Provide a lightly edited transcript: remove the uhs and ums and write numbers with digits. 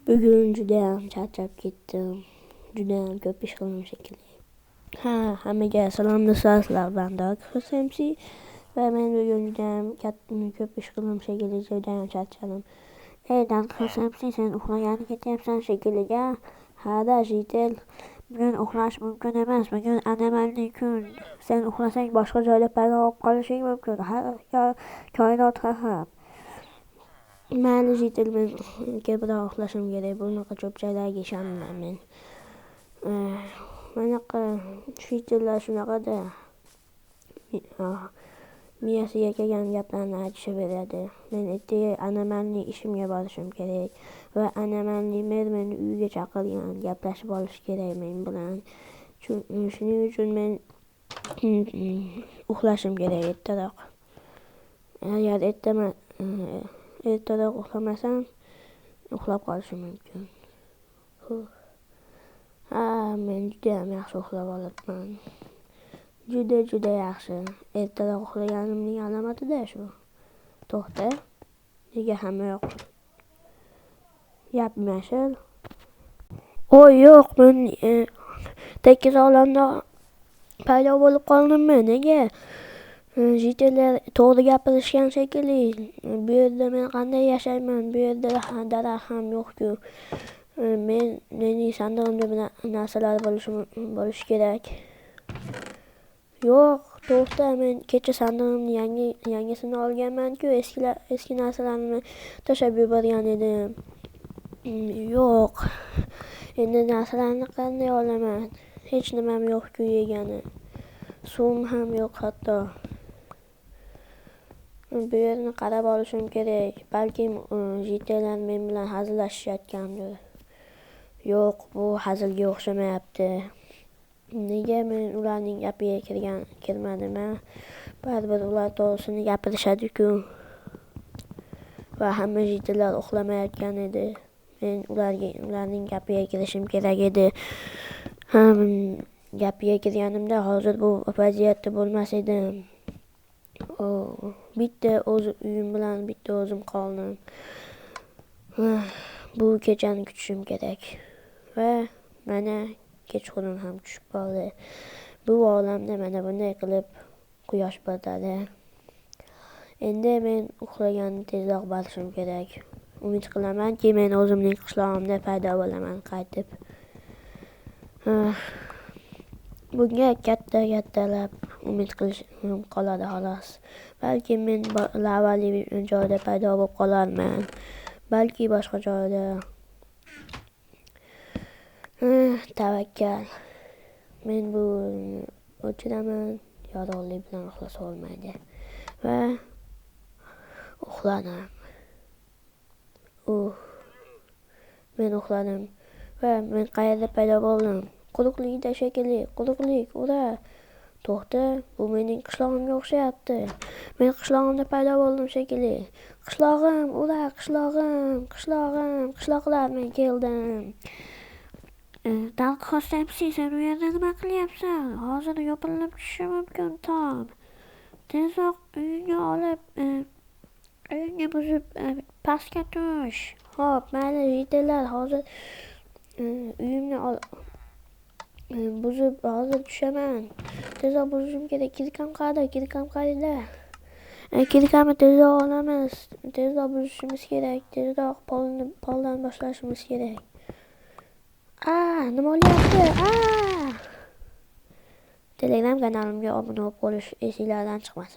Bugun judayam charchab ketdim. Judayam ko'p ish qildim shekilli. Ha, hammaga salom do'stlar, sizlar bilan Dark Horse MC va men bugun judayam ko'p ish qildim shekilli, judayam charchadim. Ey Dark Horse MC, sen uxlagani ketyapsan shekilli-ga? Ha-da, житель. Bugun uxlash mumkin emas, bugun anomalli kun. Sen uxlasang boshqa joyda paydo bo'lib qolishing mumkin. Har koinotda ham. Mayli житель, men ko'proq uxlashim kerak. Bunaqa cho'pchaklarga ishonmayman men. Manaqa житель lar shunaqada. Miyasiga kelgan gaplarni aytishaveradi. Men ertaga anomalli ishimga borishim kerak va anomalli mer meni uyga chaqirgan, gaplashib olish kerak men bilan. Shuning uchun men uxlashim kerak ertaroq. Agar ertaroq uxlamasam uxlab qolishim mumkin. Ha, men judayam yaxshi uxlab olibman. Juda juda yaxshi. Ertaroq uxlaganimning alomatida shu. To'xta. Nega hamma yoq yap-yashil? Oy, yo'q, men tekis olamda paydo bo'lib qoldimmi? Nega? Житель lar to'g'ri gapirishgan shekilli. Bu yerda men qanday yashayman? Bu yerda daraxt ham yo'q-ku. Mening sandig'imda narsalar bo'lishi kerak. Yo'q, to'xta, men kecha sandig'imni yangisini olganman-ku, eski narsalarni tashlab yuborgan edim. Yo'q. Endi narsalarni qanday olaman? Hech nimam yo'q-ku yegani. Suvim ham yo'q hatto. Bu yerni qarab olishim kerak. Balkim житель lar men bilan hazillashayotgandir. Yo'q, bu hazilga o'xshamayapti. Nega men ularning gapiga kirmadim-a? Baribir ular to'g'risini gapirishadi-ku. Va hamma житель lar uxlamayotgan edi. Men ularning gapiga kirishim kerak edi. Gapiga kirganimda hozir bu vaziyatda bo'lmas edim. Bitta o'zi uyim bilan bitta o'zim qoldim. Bu kechani kutishim kerak. Va mana kechqurun ham tushib qoldi. Bu olamda mana bunday qilib quyosh botadi. Endi men uxlaganni tezroq borishim kerak. Umid qilamanki, men o'zimning qishlog'imda paydo bo'laman qaytib. Bunga katta-kattalab umid qilish qoladi xolos. Balki men lavali joyda paydo bo'lib qolarman. Balki boshqa joyda. Tavakkal. Men bu o'chiraman, yorug'lik bilan uxlasa bo'lmaydi. Va uxladim. Men uxladim va men qayerda paydo bo'ldim? Quruqlikda shekilli, quruqlik, ura! To'xta, bu mening qishlog'imga o'xshayapti. Men qishlog'imda paydo bo'ldim shekilli. Qishlog'im, ura, qishlog'im, qishlog'im, qishloqlar, men keldim. Dark Horse MC, sen u yerda nima qilyapsan? Hozir yopirilib tushishi mumkin tom. Tezroq uyingga olib, uyingga buzib, pastga tush. Xo'p, mayli, житель lar, hozir uyimni buzib hozir tushaman. Tezroq buzishim kerak. Кирка m qayerda? Кирка m qayerda? Кирка ni tezroq olamiz. Tezroq buzishimiz kerak. Tezroq poldan boshlashimiz kerak. Nima bo'lyapti? Telegram kanalimga obuna bo'lib qo'yish esinglardan chiqmasin.